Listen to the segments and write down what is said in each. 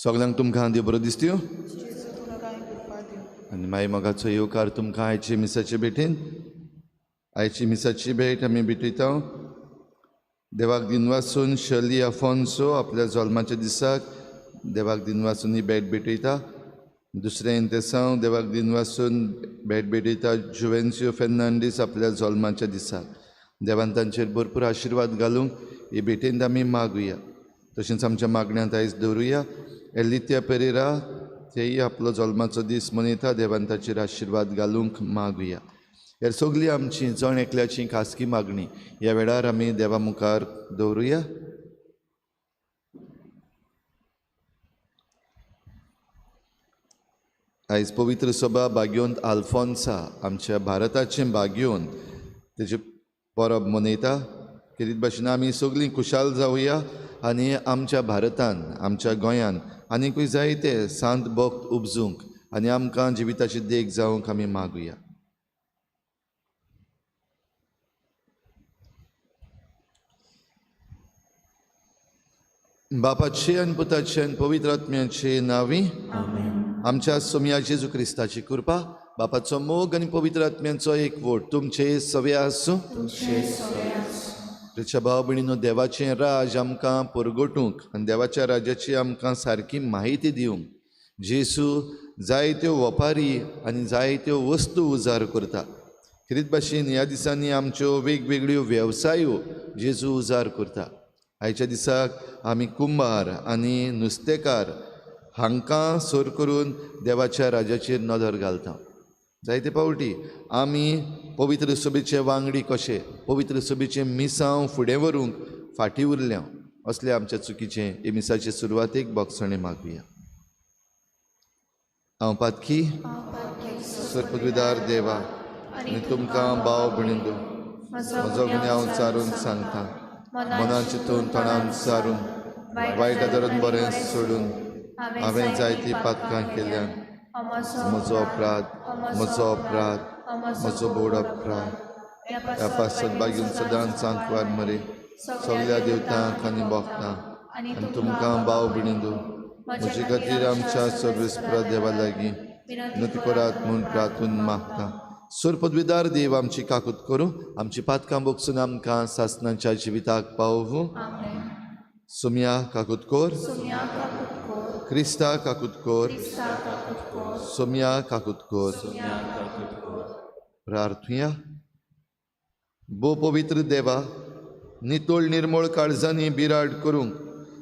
सगल्यांक तुमकां देव बरो दिसत्यो आनी मागीर मोगाचो येवकार तुमकां आयचे मिसाचे भेटेन. आयची मिसाची भेट आमी भेटयता देवाक दिनवासून शर्ली अफोन्सो आपल्या जल्माच्या दिसाक देवाक दिनवासून ही भेट भेटयता. दुसरें इंतेसांव देवाक दिनवासून भेट भेटयता जुवेन्सियो फेर्नांडीस आपल्या जल्माच्या दिसाक. देवान तांचेर भरपूर आशिर्वाद घालूंक ही भेटेंत आमी मागुया. तशेंच आमच्या मागण्यांत आयज दवरुया एलित्या पेरेरा तेय आपलो जल्माचो दीस मनयता. देवान ताचेर आशिर्वाद घालूंक मागुया. हेर सगळीं आमची जण एकल्याची खासगी मागणी ह्या वेळार आमी देवा मुखार दवरुया. आयज पवित्र सभा भाग्योंत आल्फोन्सा आमच्या भारताचें भाग्योन तेजे परब मनयता. खेरीत भाशेन आमी सगळीं खुशाल जावया आनी आमच्या भारतान आमच्या गोंयान आनीकूय जायते सांत भक्त उपजूंक आनी आमकां जिविताची देख जावंक आमी मागुया. बापाचे आनी पुताचे आनी पवित्र आत्म्याचे नांवी आमच्या सोमया जेजू क्रिस्ताची कृपा, बापाचो मोग आनी पवित्र आत्म्याचो एकवट तुमचे सवे आसूं. प्रिच्या भाव भयणीनो, देवाचें राज आमकां परगटूंक आनी देवाच्या राज्याची आमकां सारकी म्हायती दिवंक जेजू जायत्यो वपारी आनी जायत्यो वस्तू उजार करता. खेरीत भाशेन ह्या दिसांनी आमच्यो वेगवेगळ्यो वेवसायो जेजू उजार करता. आयच्या दिसाक आमी कुंभार आनी नुस्तेकार हांकां सर करून देवाच्या राज्याचेर नदर घालता. जायते फावटी आमी पवित्र सभेचे वांगडी कशे पवित्र सभेचें मिसांव फुडें व्हरूंक फाटीं उरल्या असले आमच्या चुकीचें हे मिसाचे सुरवातेक भोगसणें मागुया. हांव पातकी सर्पद्विदार देवा आनी तुमकां भाव भयणींनो म्हजो गुन्यांव चारून सांगता. मनान चिंतून तोंडान सारून वायट धरून बरें सोडून हांवें जायतीं पातकां केल्यान. म्हजो अपराध, म्हजो अपराध, म्हजो बोड अपराध. ह्या पासत बागीन सदांच आंकवार मरे सगल्या देवतांक आनी भोगतां आनी तुमकां भाव भयणींनो म्हजे खातीर आमच्या सर्वेस्परा देवा लागीं विनंती करात म्हूण प्रार्थून मागता. सुरपदवीदार देव आमची काकूत करूं, आमची पातकां बोगसून आमकां सासणाच्या जिविताक पावोवं. सोमया काकूत कोर, क्रिस्ता काकूत कोर, सोमया काकूत कोर. प्रार्थुया. भो पवित्र देवा, नितळ निर्मळ काळजांनी बिराड करूंक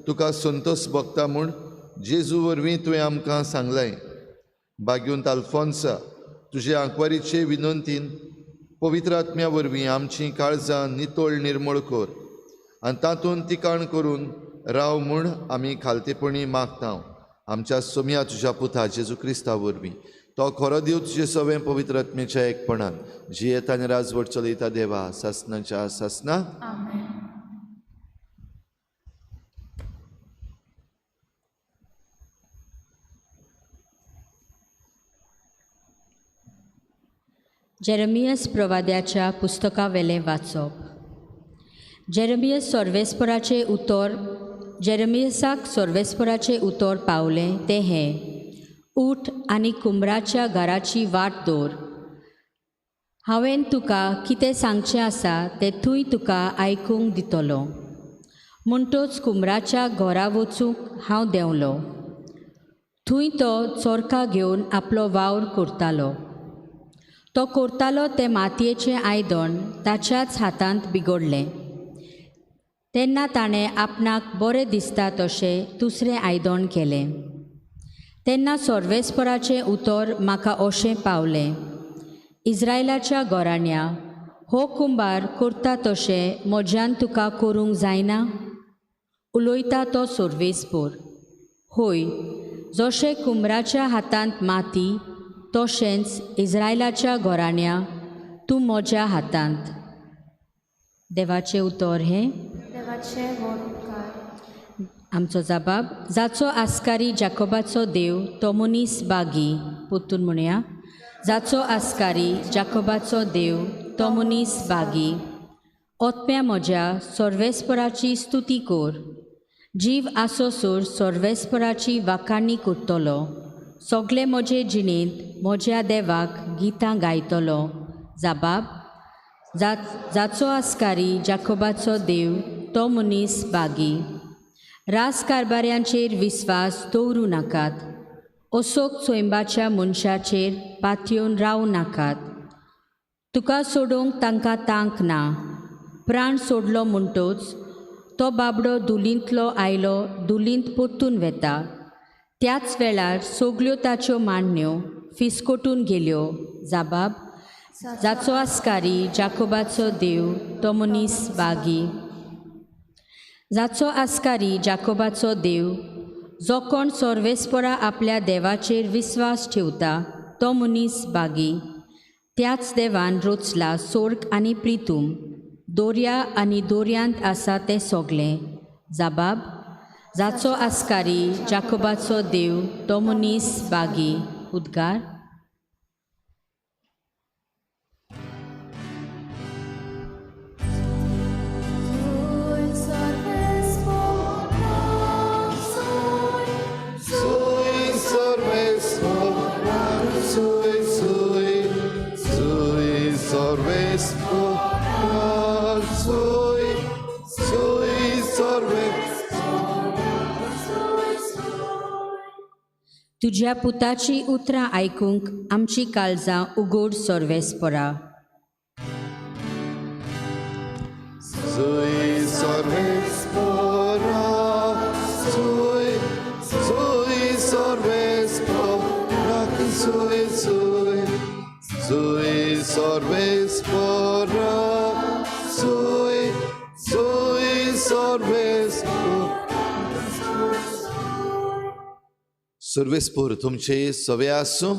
तुका संतोष भोगता म्हूण जेजू वरवीं तुवें आमकां सांगलें. भाग्योंत आल्फोन्सा तुजे आंकवारीचे विनंतीन पवित्र आत्म्या वरवीं आमचीं काळजां नितळ निर्मळ कर आनी तातूंत तिकाण करून राव म्हूण आमी खालतेपणी मागता. आमच्या सोमया तुज्या पुता जेजू क्रिस्ता वरवीं तो खरो देव तुजे सवें पवित्र आत्म्याच्या एकपणान जियेता आनी राजवट चलयता देवा सासणाच्या सासना. जेरेमियस प्रवाद्याच्या पुस्तकावेलें वाचप. जेरेमियस सर्वेस्पराचें उतर जेरेमियसाक सर्वेस्पराचें उतर पावलें तें हें: उठ आनी कुंबराच्या घराची वाट दवर. हांवें तुका कितें सांगचें आसा तें थंय तुका आयकूंक दितलो. म्हणटच कुंबराच्या घरा वचूंक हांव देंवलो. थंय तो चोरका घेवन आपलो वावर करतालो. तो करतालो तें मातयेचें आयदन ताच्याच हातांत बिगडलें. तेन्ना ताणें आपणाक बरें दिसता तशें दुसरें आयदन केलें. तेन्ना सर्वेस्पराचें उतर म्हाका अशें पावलें: इस्रायलाच्या घराण्या, हो कुंभार करता तशें म्हज्यान तुका करूंक जायना? उलयता तो सर्वेस्पर. होय, जशें कुंबराच्या हातांत माती तशेंच इस्रायलाच्या घराण्या तूं म्हज्या हातांत. देवाचें उतर हें. आमचो जबाब: जाचो आस्कारी जाकोबाचो देव तो मनीस बागी. परतून म्हणया: जाचो आस्कारी जाकोबाचो देव तो मनीस बागी. ओतम्या म्हज्या सर्वेस्पराची स्तुती कर. जीव आसोसोर सर्वेस्पराची वाखाणी करतलो, सगळे म्हजे जिणेंत म्हज्या देवाक गितां गायतलो। जाबाब जाचो आस्कारी जाकोबाचो देव तो मनीस बागी। रास कारबाऱ्यांचेर विस्वास दवरूं नाकात, असोक चोंयबाच्या मनशाचेर पातयेवन रावूं नाकात। तुका सोडूंक तांकां तांक ना, प्राण सोडलो म्हणटोच तो बाबडो दुलींतलो आयलो दुलींत परतून वेता। त्याच वेळार सगल्यो ताच्यो मांडण्यो फिसकोटून गेल्यो। जाबाब जाचो आस्कारी जाकोबाचो देव तो मनीस बागी। जाचो आस्कारी जाकोबाचो देव, जो कोण सर्वेस्परा आपल्या देवाचेर विस्वास ठेवता तो मनीस बागी। त्याच देवान रोचला सोर्ग आनी प्रितूम, दोर्या आनी दोर्यांत आसा तें सगळें। जाबाब जाचो आस्कारी जाकोबाचो देव तो मनीस बागी। उद्गार। तुज्या पुताची उतरां आयकूंक आमची काळजां उगड सर्वेस्परा। सर्वेस्पोर तुमचे सवे आसूं।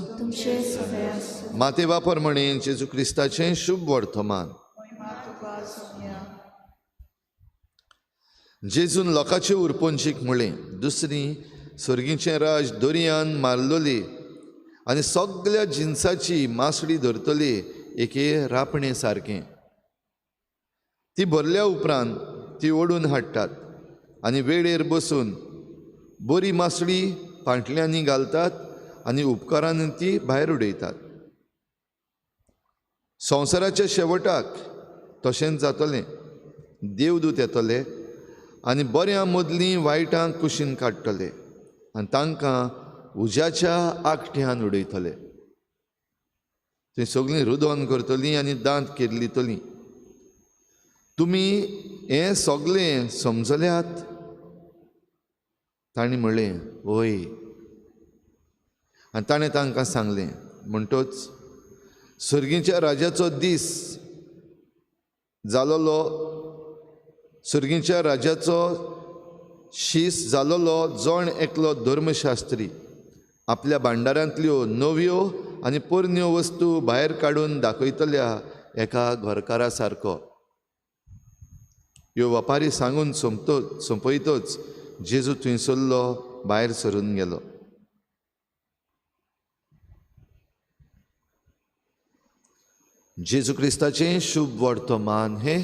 माते वापर म्हणे जेजू क्रिस्ताचें शुभ वर्तमान। जेजून लोकांचे उरपोंचीक म्हळें, दुसरी सर्गीचें राज दर्यान मारलोली आनी सगळ्या जिनसाची मासडी धरतली एके रापणे सारकें। ती भरल्या उपरांत ती ओडून हाडटात आनी वेळेर बसून बरी मासडी पांटल्यांनी घालतात आनी उपकारान ती भायर उडयतात। संवसाराच्या शेवटाक तशेंच जातलें। देवदूत येतले आनी बऱ्यां मदलीं वायटां कुशीन काडटले आनी तांकां उज्याच्या आकट्यान उडयतले। थंय सगळीं रुदोन करतलीं आनी दांत किर्लितलीं। तुमी हें सगळें समजल्यात? तांणी म्हणलें, वय। आनी ताणें तांकां सांगलें, म्हणटोच सर्गीच्या राजाचो दीस जालोलो, सर्गीच्या राजाचो शीस जालोलो जण एकलो धर्मशास्त्री आपल्या भांडारांतल्यो नव्यो आनी पोरण्यो वस्तू भायर काडून दाखयतल्या एका घरकारा सारको। ह्यो वपारी सांगून सोंपयतोच जेजू थंयसरलो भायर सरून गेलो। जेजू क्रिस्ताचें शुभ वर्तमान हें।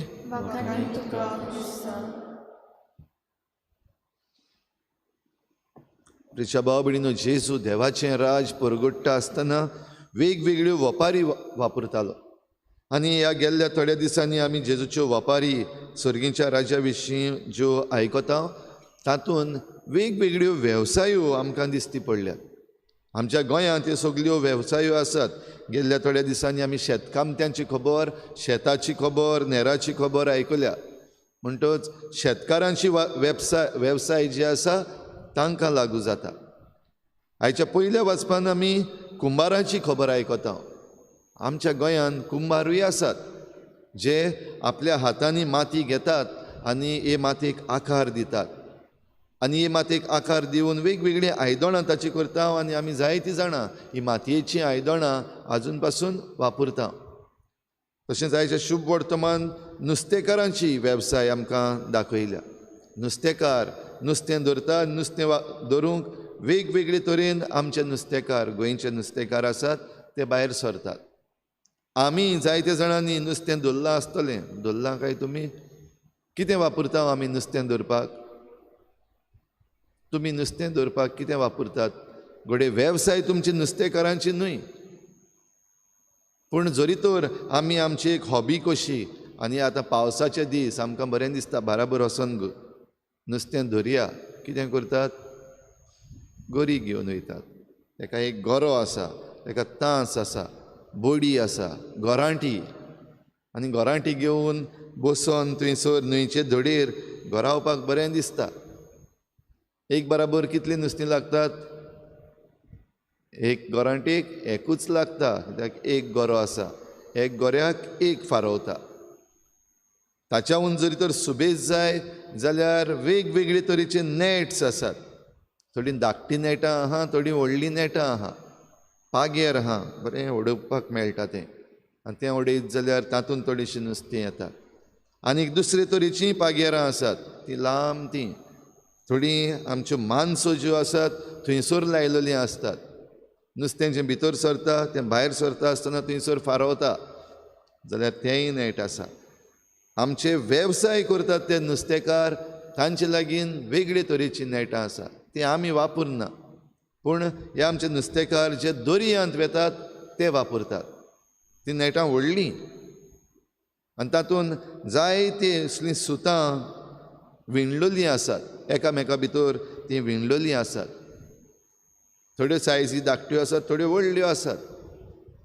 प्रिच्या भाव भयणीनो, जेजू देवाचें राज परगट्टा आसतना वेगवेगळ्यो वपारी वापरतालो आनी ह्या गेल्ल्या थोड्या दिसांनी आमी जेजूच्यो वपारी सर्गीच्या राजा विशीं ज्यो आयकता तातूंत वेगवेगळ्यो वेवसायो आमकां दिसती पडल्यात। आमच्या गोंयांत ह्यो सगळ्यो वेवसायो आसात। गेल्ल्या थोड्या दिसांनी आमी शेतकामत्यांची खबर, शेताची खबर, नेराची खबर आयकल्या। म्हणटच शेतकारांची वेवसाय जे आसा तांकां लागू जाता। आयच्या पयल्या वाचपान आमी कुंभारांची खबर आयकता। आमच्या गोंयांत कुंभारूय आसात जे आपल्या हातांनी माती घेतात आनी हे मातयेक आकार दितात आनी हे मातयेक आकार दिवन वेगवेगळीं आयदनां ताची करता आनी आमी जायतीं जाणां ही मातयेचीं आयदनां आजून पासून वापरता। तशेंच आयच्या शुभ वर्तमान नुस्तेकारांची वेवसाय आमकां दाखयल्या। नुस्तेकार नुस्तें धरता, नुस्तें धरूंक वेगवेगळे तरेन आमचे नुस्तेकार, गोंयचे नुस्तेकार आसात ते भायर सरतात। आमी जायते जाणांनी नुस्तें धरलां आसतलें। धरलां काय तुमी? कितें वापरता आमी नुस्तें धरपाक? तुमी नुस्तें दवरपाक कितें वापरतात? घडये वेवसाय तुमची नुस्तेकारांची न्हय, पूण जरी तर आमी आमची एक हॉबी कशी, आनी आतां पावसाचे दीस आमकां बरें दिसता बाराबर वचोन नुस्तें धरया, कितें करतात? गरी घेवन वयतात. ताका एक गरो आसा, ताका तांस आसा, बोडी आसा, गोरांटी, आनी गोरांटी घेवन बसोन थंयसर न्हंयचे धडेर गोरावपाक बरें दिसता. एक बराबर कितलीं नुस्तीं लागतात? एक गोरांटेक एकूच लागता, कित्याक एक गोरो आसा, एक गोऱ्याक एक फारवता. ताच्याहून जरी तर सुबेज जाय जाल्यार वेगवेगळे तरेचे नॅट्स आसात. थोडीं धाकटीं नेटां आहा, थोडीं व्हडलीं नेटां आहा, पागेर आहा, बरें उडोवपाक मेळटा तें, आनी तें उडयत जाल्यार तातूंत थोडीशीं नुस्तीं येतात. आनीक दुसरे तरेचीं पागेरां आसात, तीं लांब, तीं थोडीं आमच्यो मानसो ज्यो आसात थंयसर लायलेलीं आसतात. नुस्तें जें भितर सरता तें भायर सरता आसतना थंयसर फारवता जाल्यार तेंय नेट आसा. आमचे वेवसाय करतात ते नुस्तेकार, तांचे लागीं वेगळे तरेचीं नेटां आसा, तीं आमी वापरना, पूण हे आमचे नुस्तेकार जे दर्यांत वेतात ते वापरतात. तीं नेटां व्हडलीं आनी तातूंत जायतीं असलीं सुतां विणलेलीं आसात, एकामेका भितर तीं विणलेलीं आसात. थोड्यो सायजी धाकट्यो आसात, थोड्यो व्हडल्यो आसात.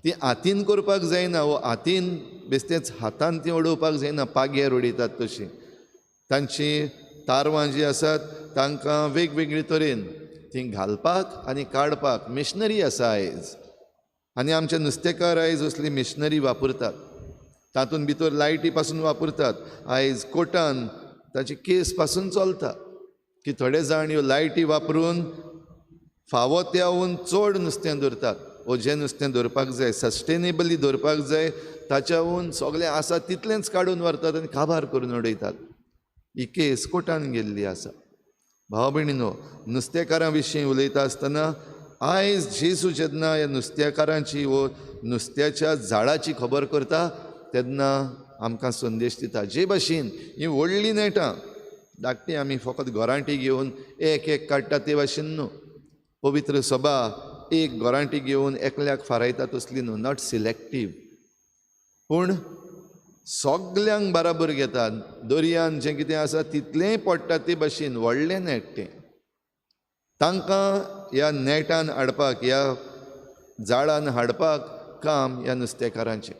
ती हातीन करपाक जायना, वो हातीन बेश्टेच हातान ती उडोवपाक जायना, पागेर उडयतात तशीं. तांची तारवां जीं आसात तांकां वेगवेगळे तरेन तीं घालपाक आनी काडपाक मिशनरी आसा आयज, आनी आमचे नुस्तेकार आयज असली मिशनरी वापरतात. तातूंत भितर लायटी पासून वापरतात. आयज कोटान ताची केस पासून चलता की थोडे जाण ह्यो लायटी वापरून फावो त्याहून चड नुस्तें धरतात, वो जें नुस्तें धरपाक जाय सस्टेनेबली धरपाक जाय ताच्याहून सगळें आसा तितलेंच काडून व्हरतात आनी काबार करून उडयतात. ही केस कोटान गेल्ली आसा. भाव भयणीनो, नुस्तेकारां विशीं उलयता आसतना आयज जेजू जेन्ना ह्या नुस्तेकारांची वो नुस्त्याच्या झाडाची खबर करता तेन्ना आमकां संदेश दिता. जे भाशेन हीं व्हडलीं नेटां धाकटीं आमी फकत गोरांटी घेवन एक एक काडटा ते भाशेन न्हू, पवित्र सभा एक गोरांटी घेवन एकल्याक फारायता तसली न्हू, not selective, पूण सगल्यांक बराबर घेता. दर्यान जें कितें आसा तितलेंय पडटा ते भाशेन व्हडलें नेट तें. तांकां ह्या नेटान हाडपाक, ह्या जाळान हाडपाक काम ह्या नुस्तेकारांचें.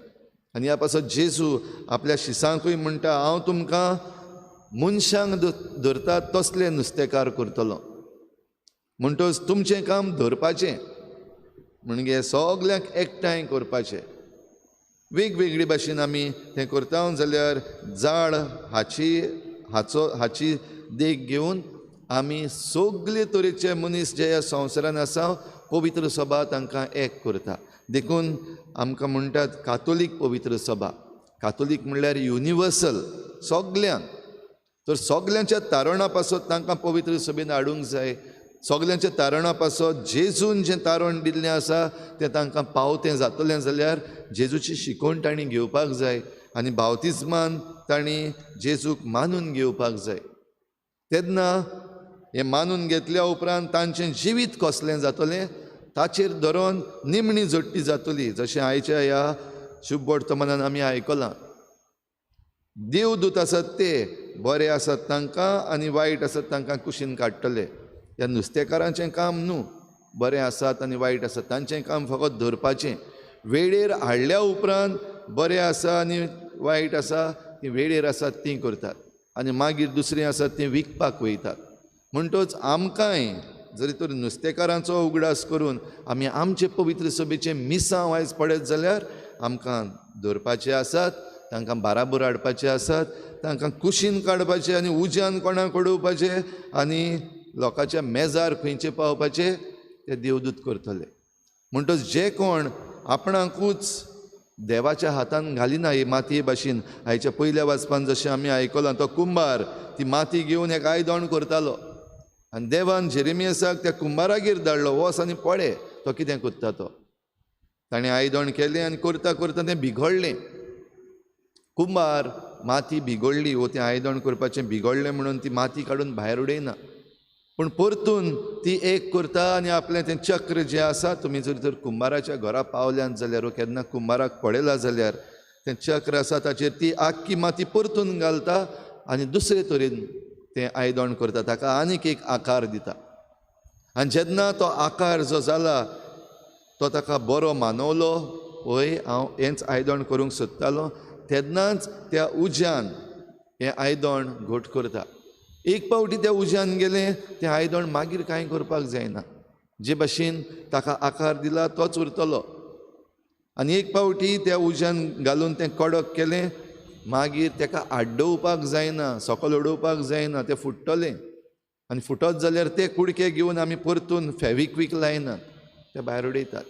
आनी ह्या पासत जेजू आपल्या शिसांकूय म्हणटा, हांव तुमकां मनशांक धरता तसले नुस्तेकार करतलो. म्हणटच तुमचें काम धरपाचें, म्हणजे सगल्यांक एकठांय करपाचें. वेगवेगळे भाशेन आमी तें करता जाल्यार जाळ हाची हाचो हाची देख घेवन आमी सगळे तरेचे मनीस जे ह्या संवसारान आसा पवित्र सभा तांकां एक करता. देखून आमकां म्हणटात कातोलीक पवित्र सभा. कातोलीक म्हणल्यार युनिवर्सल, सगल्यांक. तर सगल्यांच्या तारणा पासत तांकां पवित्र सभेन हाडूंक जाय. सगल्यांच्या तारणा पासत जेजून जें तारण दिल्लें आसा तें तांकां पावतें जातलें जाल्यार जेजूची शिकवण तांणी घेवपाक जाय आनी बावतिज्मान तांणी जेजूक मानून घेवपाक जाय. तेन्ना हें मानून घेतल्या उपरांत तांचें जिवीत कसलें जातलें ताचेर धरून निमणी जोडटी जातली. जशें आयच्या ह्या शुभ वर्तमानान आमी आयकलां, देवदूत आसात ते बरे आसात तांकां आनी वायट आसात तांकां कुशीन काडटले. ह्या नुस्तेकारांचें काम न्हू, बरें आसात आनी वायट आसात तांचें काम फकत धरपाचें. वेळेर हाडल्या उपरांत बरें आसा आनी वायट आसा ती वेळेर आसात तीं करतात आनी मागीर दुसरीं आसात तीं विकपाक वयतात. म्हणटच आमकांय जरी तर नुस्तेकारांचो उगडास करून आमी आमचे पवित्र सभेचें मिसांव आयज पळयत जाल्यार आमकां धरपाचें आसात, तांकां बाराबर हाडपाचें आसात, तांकां कुशीन काडपाचें आनी उज्यान कोणाक उडोवपाचें आनी लोकांच्या मेजार खंयचे पावपाचें ते देवदूत करतले. म्हणटच जे कोण आपणाकूच देवाच्या हातान घालिना हे मातये भाशेन, आयच्या पयल्या वाचपान जशें आमी आयकलां तो कुंबार ती माती घेवन एक आयदण करतालो आनी देवान जेरेमियासाक त्या कुंबारागेर धाडलो, वच आनी पळय तो कितें करता तो. ताणें आयदण केलें आनी करता करता तें बिगडलें. कुंबार माती बिगडली वो तें आयदण करपाचें बिगडलें म्हणून ती माती काडून भायर उडयना, पूण परतून ती एक करता आनी आपलें तें चक्र जें आसा, तुमी जर तर कुंभाराच्या घरा पावल्यात जाल्यार, केन्ना कुंभाराक पळयला जाल्यार तें चक्र आसा ताचेर ती आख्खी माती परतून घालता आनी दुसरे तरेन तें आयदण करता, ताका आनीक एक आकार दिता. आनी जेन्ना तो आकार जो जाला तो ताका बरो मानवलो, वय हांव हेंच आयदण करूंक सोदतालो, तेन्नाच त्या उज्यान हें आयदण घट करता. एक पावटी त्या उज्यान गेलें तें आयदण मागीर कांय करपाक जायना, जे भाशेन ताका आकार दिला तोच उरतलो. आनी एक पावटी त्या उज्यान घालून तें कडक केलें, मागीर ताका आड्डोवपाक जायना, सकल उडोवपाक जायना, तें फुट्टलें. आनी फुटत जाल्यार ते कुडके घेवन आमी परतून फेविक्वीक लायनात, ते भायर उडयतात.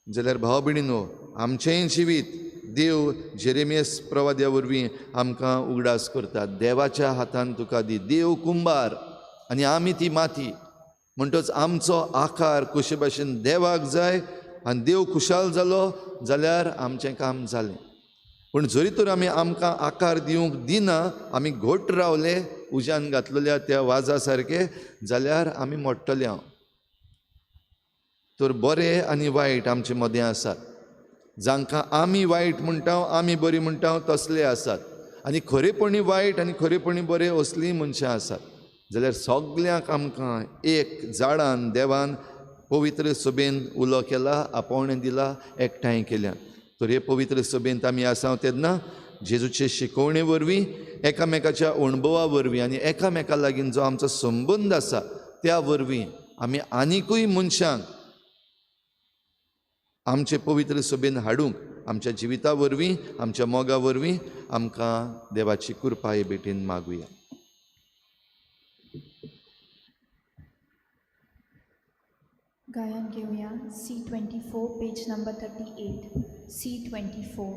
जाल्यार भाव भयणीनो, आमचेंय जिवीत देव जेरेमियस प्रवाद्या वरवीं आमकां उगडास करता, देवाच्या हातान तुका दी. देव कुंभार आनी आमी ती माती, म्हणटच आमचो आकार कशे भाशेन देवाक जाय आनी देव खुशाल जालो जाल्यार आमचें काम जालें. पूण जरी तर आमी आमकां आकार दिवंक दिना, आमी घट रावले उज्यान घातलेल्या त्या वाजा सारके, जाल्यार आमी मोडटले. हांव तर बरें आनी वायट आमचे मदें आसात. जांकां आमी वायट म्हणटा, आमी बरी म्हणटा, तसले आसात. आनी खरेपणी वायट आनी खरेपणी बरे असलीं मनशां आसात. जाल्यार सगल्यांक आमकां एक जाळान देवान पवित्र सभेन उलो केला, आपोवणें दिला, एकठांय केल्या. तर हे पवित्र सभेंत आमी आसा तेन्ना जेजूचे शिकवणे वरवीं, एकामेकाच्या अणभवा वरवीं आनी एकामेका लागीं जो आमचो संबंद आसा त्या वरवीं आमी आनिकूय मनशांक आमचे पवित्र सभेन हाडूंक आमच्या जिविता वरवीं, आमच्या मोगा वरवीं आमकां देवाची कृपा हे भेटीन मागुया. गायन घेवया C24 page number 38. C24.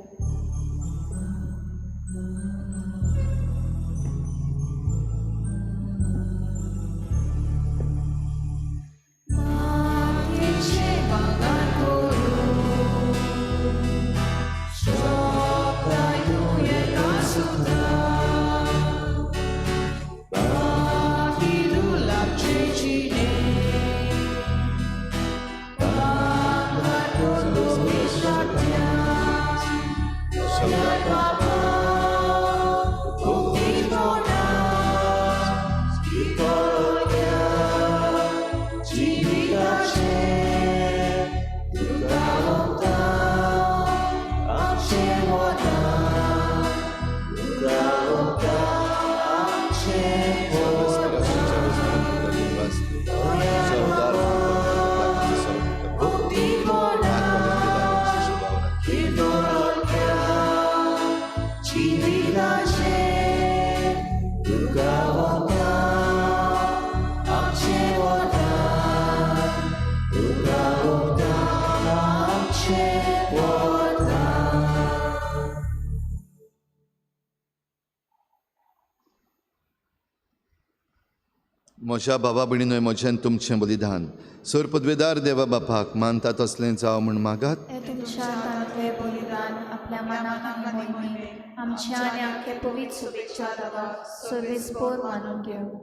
म्हज्या बाबा भयणीनो, म्हजें तुमचें बलिदान सर पदवेदार देवा बापाक मानता तसलें जावं म्हूण मागात. तुमच्या हातांतलें बलिदान आपल्या मनाक आनी मोहिमेक आमच्या आनी आमचे पवित्र शुभेच्छा देवाक सर्वेस्पोर मानून घेवं.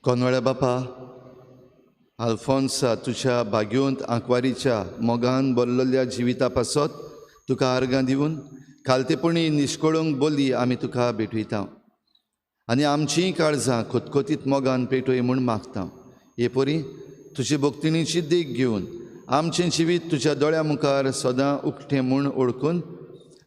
कोनवळ्या बापा आल्फोन्सा, तुज्या भाग्योंत आंकवारीच्या मोगान भरलेल्या जिविता पासत तुका आर्गां दिवन खालतेपणी निश्कळूंक बोली आमी तुका भेटयता आनी आमचींय काळजां खोतखोतीत मोगान पेटय म्हूण मागता. हे परी तुजे भक्तिणीची देख घेवन आमचें जिवीत तुज्या दोळ्या मुखार सदां उकतें म्हूण ओळखून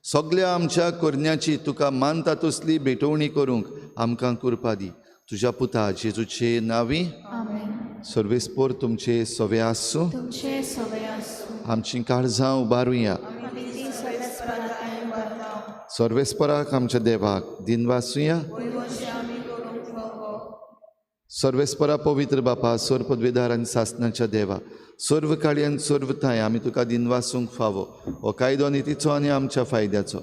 सगल्या आमच्या करण्याची तुका मानता तसली भेटवणी करूंक आमकां कृपा दी. तुज्या पुता जेजूचे नांवी आमेन. सर्वेस्पोर तुमचे सवे आसूं, तुमचे सवे आसूं. आमचीं काळजां उबारुया. सर्वेस्पराक आमच्या देवाक दिनवासुया. सर्वेस्परा पवित्र बापा, सर्व पदवेदार आनी सासनाच्या देवा, सर्व काळी आनी सर्व ठांय आमी तुका दिनवासूंक फावो. हो कायदो नितीचो आनी आमच्या फायद्याचो.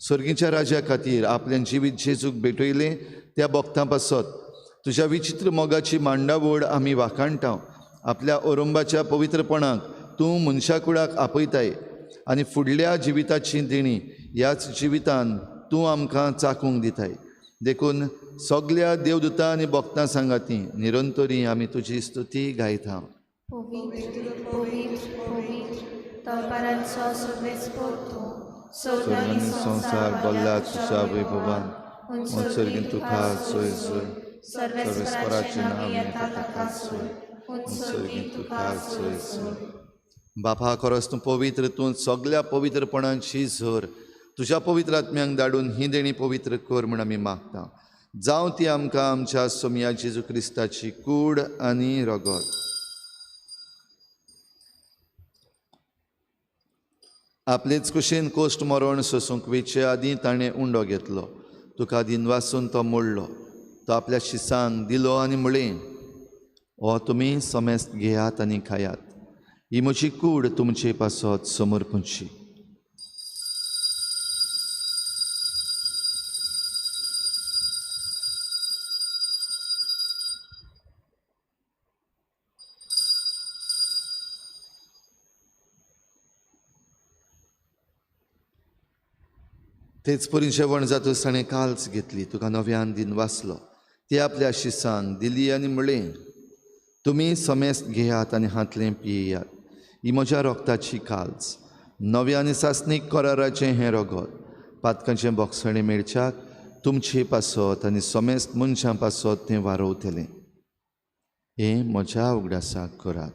सर्गीच्या राजा खातीर आपलें जिवीत जेजूक भेटयलें त्या भक्तां पासत तुज्या विचित्र मोगाची मांडावळ आमी वाखाणटा. आपल्या ओरंबाच्या पवित्रपणाक तूं मनशाकुळाक आपयताय आनी फुडल्या जिविताची देणी ह्याच जिवितान तूं आमकां चाकूंक दिताय. देखून सगल्या देवदूतां आनी भक्तां सांगाती निरंतरी आमी तुजी स्तुती गायता. पवित्र पवित्र पवित्र तळपारांचो सर्वेस्पोर तूं, स्वर्ग आनी संवसार भरला तुज्या वैभवान. उत्सर्गीन तुका सोय सोय, सर्वेस्पराचें नांव येता ताका सोय, उत्सर्गीन तुका सोय सोय. बापा खरोच तूं पवित्र, तूं सगल्या पवित्रपणांची झर. तुज्या पवित्र आत्म्यांक धाडून ही देणी पवित्र कर म्हूण आमी मागता. जावं ती आमकां आमच्या सोमया जेजू क्रिस्ताची कूड आनी रगत. आपलेच कुशीन कोश्ट मरण सोसूंक वेचे आदीं ताणें उंडो घेतलो, तुका दिनवासून तो मोडलो, तो आपल्या शिसांक दिलो आनी म्हळें, हो तुमी समेस्त घेयात आनी खायात, ही म्हजी कूड तुमचे पासत समर्पणची. तेच परी जेवण जातूच ताणें काल्स घेतली, तुका नव्यान दिन वाचलो, ती आपल्या शिसांक दिली आनी म्हळें, तुमी समेस्त घेयात आनी हांतलें पियेयात, ही म्हज्या रोगताची काल्स, नव्या आनी सासणीक कराराचें हें रगत, पातकांचें बोगसणें मेळच्याक तुमचे पासत आनी समेस्त मनशां पासत तें वारोवतलें. हें म्हज्या उगडासाक करात.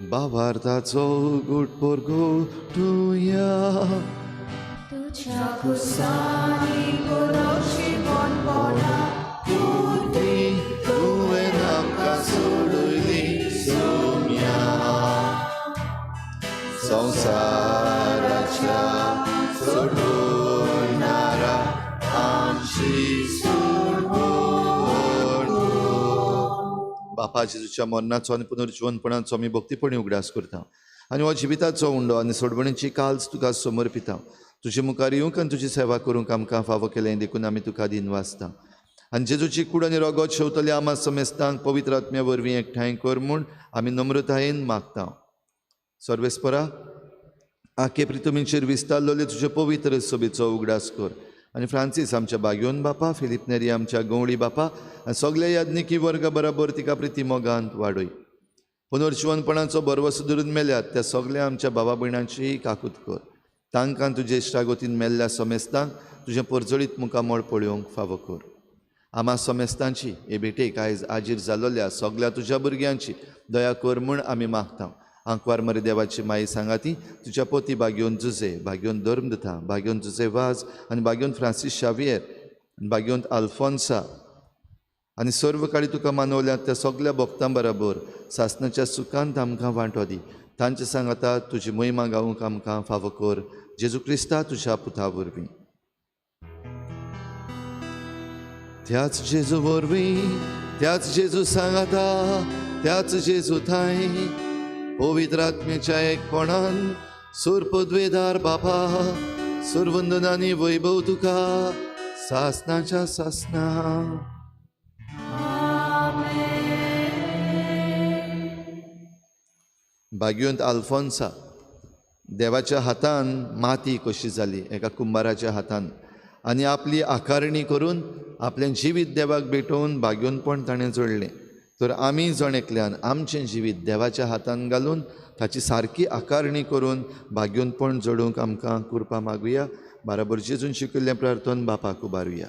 भावार्थाचो गुट परगटुया. तुज्या कुसांनी पुरोशिपणपणा पुरती तुवें आमकां सोडयली सोम्या, संवसाराच्या सोडणारा आमची सोडवण. बापा जेजूच्या मरणाचो आनी पुनर्जिवनपणाचो आमी भक्तीपणी उगडास करता आनी हो जिविताचो उंडो आनी सोडवणीची काल्स तुका समर्पिता. तुजे मुखार येवंक आनी तुजी सेवा करूंक आमकां फावो केलें देखून आमी तुका दिनवासता. आनी जेजूची कूड आनी रगत शेवतले आमा समेस्तांक पवित्र आत्म्या वरवीं एकठांय कर म्हूण आमी नम्रतायेन मागता. सर्वेस्परा आखे प्रितुमीचेर विस्तारलेले तुजे पवित्र सभेचो उगडास कर आनी फ्रांसीस आमच्या बागयोन बापा, फिलीप नेरी आमच्या गवळी बापा आनी सगल्या याज्ञिकी वर्गा बराबर तिका प्रिती मोगांत वाडय. पुनर्जिवनपणाचो भरवसो धरून मेल्यात त्या सगल्या आमच्या बाबा भयणांचीय काकूत कर. तांकां तुजे इश्टागतीन मेल्ल्या समेस्तांक तुजें परजळीत मुखामळ पळोवंक फावो कर. आमा समेस्तांची हे भेटेक आयज आजीर जालोल्या सगल्या तुज्या भुरग्यांची दया कर म्हूण आमी मागता. आंकवार मरे देवाची माई सांगाती तुज्या पोती बागयोन जुजे, बागयोन धर्मदता, बागयोन जुजे वाज आनी बागयोन फ्रांसीस शावियर, बागयोन आल्फोन्सा आनी सर्व काळी तुका मानवल्या त्या सगल्या भक्तां बराबर सासणाच्या सुखांत आमकां वांटो दी. तांचे सांगाता तुजी महिमा गावूंक आमकां फावो कर. जेजू क्रिस्ता तुज्या पुता वरवीं. त्याच जेजू वरवीं, त्याच जेजू सांगाता, त्याच जेजू थांय पवित्र आत्म्याच्या एकपणान सूर पदवेदार बापा, सुरवंदन आनी वैभव तुका सासनाच्या सासना. बागयोंत आल्फोन्सा देवाच्या हातान माती कशी जाली एका कुंभाराच्या हातान आनी आपली आकारणी करून आपलें जिवीत देवाक भेटोवन बागयोनपण ताणें जोडलें. तर आमी जण एकल्यान आमचें जिवीत देवाच्या हातान घालून ताची सारकी आकारणी करून बागयोनपण जोडूंक आमकां कृपा मागुया. बराबर जेजून शिकिल्लें प्रार्थन बापाक उबारुया.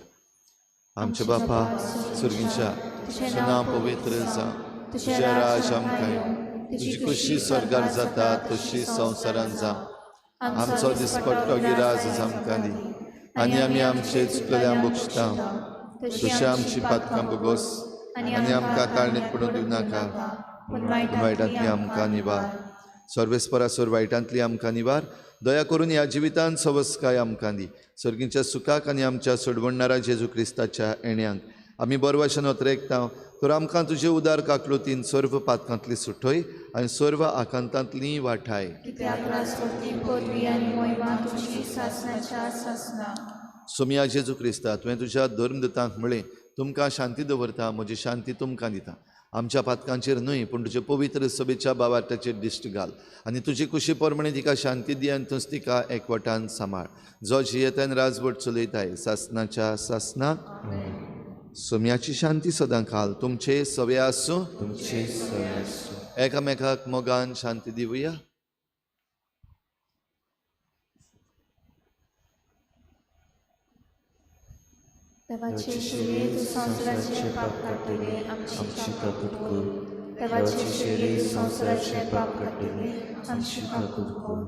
आमच्या बापा सुर्गीच्या, तुजें नांव पवित्र जावं, तुजें राज आमकां येवं, तुजी खुशी स्वर्गार जाता तशी संवसारांत जावं. आमचो दिसपट्टो गिराज आमकां दी आनी आमी आमचे चुकलेल्या बक्षता तशें आमची पातकां भोगोस आनी आमकां ताळणीत पडून दिवं नाका, पूण वायटांतली आमकां निवार. सर्वेस्परा सोर वायटांतली आमकां निवार, दया करून ह्या जिवितान सवस्काय आमकां दी. सर्गींच्या सुखाक आनी आमच्या सोडवणणारा जेजू क्रिस्ताच्या येण्यांक आमी बरवाशन अत्रेकता तर आमकां तुजे उदार काकलुतीन सर्व पातकांतली सुटय आनी सर्व आकांतांतली वाठाय. सोमिया जेजू क्रिस्ता, तुवें तुज्या धर्मदूतांक म्हळें, तुमकां शांती दवरता, म्हजी शांती तुमकां दिता. आमच्या पातकांचेर न्हय पूण तुजे पवित्र सभेच्या बावार्थाचेर दिश्ट घाल आनी तुजी कुशी प्रमाणे तिका शांती दी आनी तूंच तिका एकवटान सांबाळ, जो जियेतान राजवट चलयताय सासनाच्या सासनाक. सोम्याची शांती सदां खाल तुमचे सवे आसूं. तुमचे सवे आसूं. एकामेकाक मोगान शांती दिवया. देवाचे शिरे तूं संवसाराचें पाप काडटले, आमची काकूट कर. देवाचे शिरे तूं संवसाराचें पाप काडटले, आमची काकूट कर.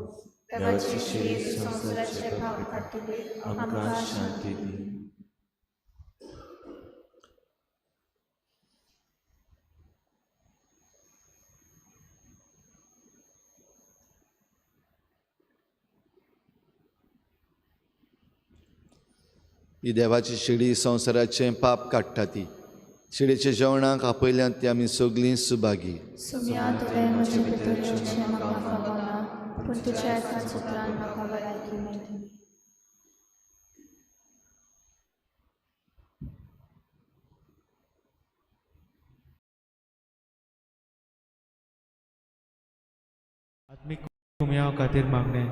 देवाचे शिरे तूं संवसाराचें पाप काडटले, आमकां शांती दी. ही देवाची शिडी संवसाराचें पाप काडटा. ती शिडीच्या जेवणाक आपयल्यात ती आमी सगळीं सुभागी. सुम्या तुवें म्हजे भितर येवचें म्हाका फावना, पूण तुज्या एकाच उतरान म्हाका भलायकी मेळटली. आत्मीक कुमयाव खातीर मागणें.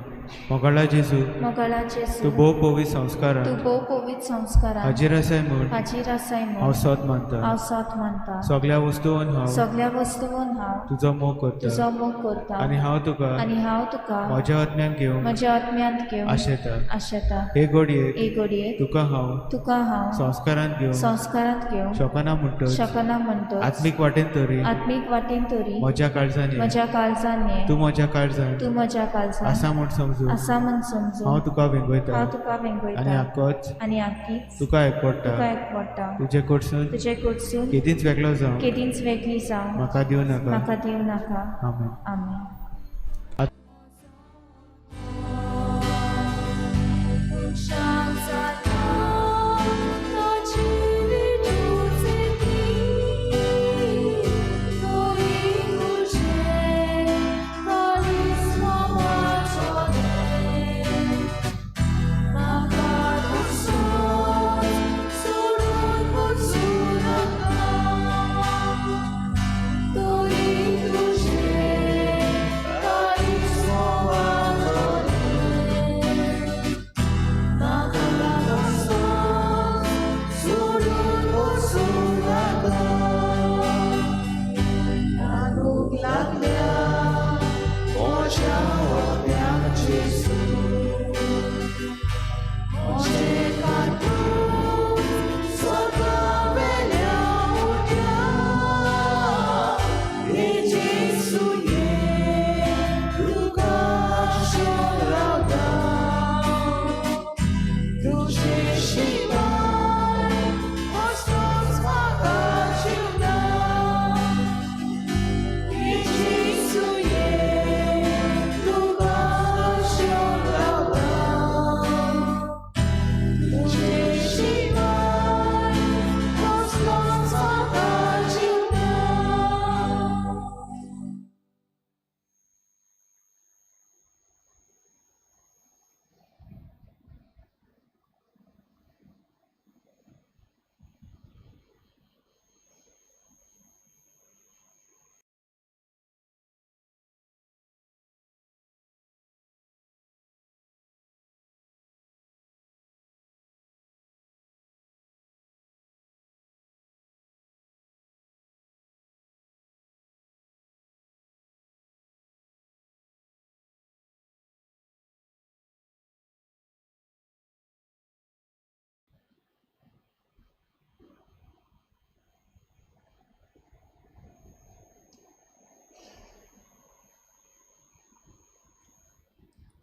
मोगाळा जेजू, मोगाळा जेजू, तूं भोव पवित्र संस्कारान तूं भोव पवित्र संस्कारान हाजीर आसाय म्हूण हाजीर आसाय हांव म्हूण सोद मानता. हांव सोद मानता. सगळ्या वस्तून हांव सगळ्या वस्तून हांव तुजो मोग करता तुजो मोग करता आनी हांव तुका आनी हांव तुका म्हज्या आत्म्यान घेवंक म्हज्या आत्म्यांत घेवन आशेता. आशेता. हे घडयेक हे घडयेक तुका हांव तुका हांव संस्कारांत घेवंक संस्कारांत घेवंक शकना म्हणटच शकना म्हणटच आत्मीक वाटेन तरी आत्मीक वाटेन तरी म्हज्या काळजान ये. म्हज्या काळजान ये. तूं म्हज्या काळजान तूं म्हज्या काळजान आसा म्हूण समजून आसा म्हूण समजून हांव तुका वेंगयता हांव तुका आनी वेंगयता आकोच आनी आकीच तुका एकवडटा. तुका एकवडटा. तुजे कडसून तुजे कडसून केदींच वेगळो जावं केदींच वेगळी जावं म्हाका दिवं नाका. म्हाका दिवं नाका. आमेन. आमेन.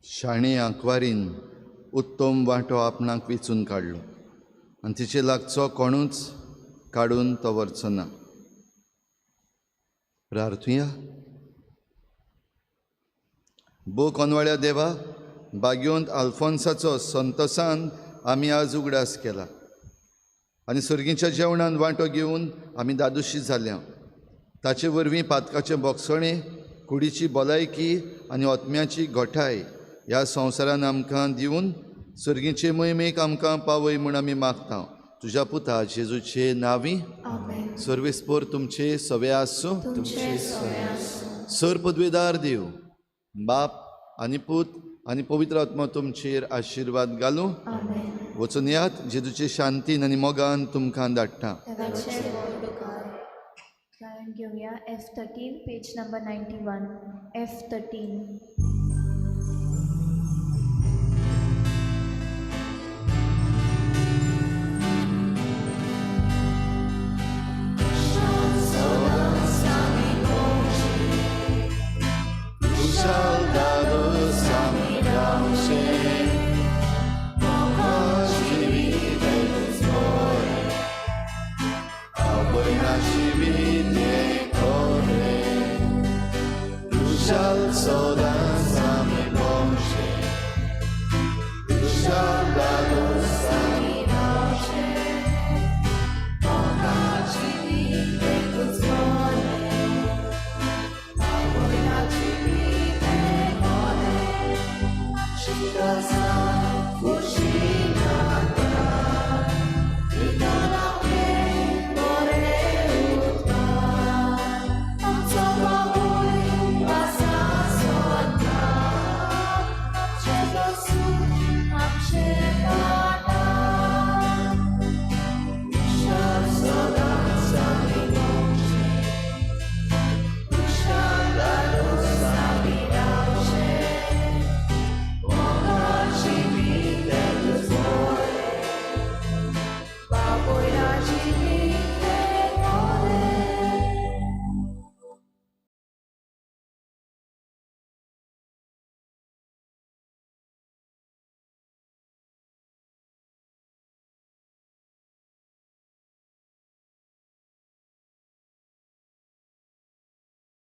शाणे आंकवारीन उत्तम वांटो आपणाक वेंचून काडलो आनी तिचे लागचो कोणूच काडून तो व्हरचो ना. प्रार्थुया. भो कोनवाळ्या देवा, भाग्यवंत आल्फोन्साचो संतोसान आमी आज उगडास केला आनी सर्गीच्या जेवणान वांटो घेवन आमी दादोशी जाल्या. ताचे वरवीं पातकाचें बोगसणें, कुडीची भलायकी आनी आत्म्याची घटाय ह्या संवसारान आमकां दिवन सर्गीचे मोहिमेक आमकां पावय म्हूण आमी मागता. तुज्या पुता जेजूचे नांवी. सर्वेस्पोर तुमचे सवे आसूं. सर पदवेदार देव बाप आनी पूत आनी पवित्र आत्मा तुमचेर आशिर्वाद घालूं. वचून यात, जेजूचे शांतीन आनी मोगान तुमकां धाडटा. गायन घेवया F13 page number 91 F13.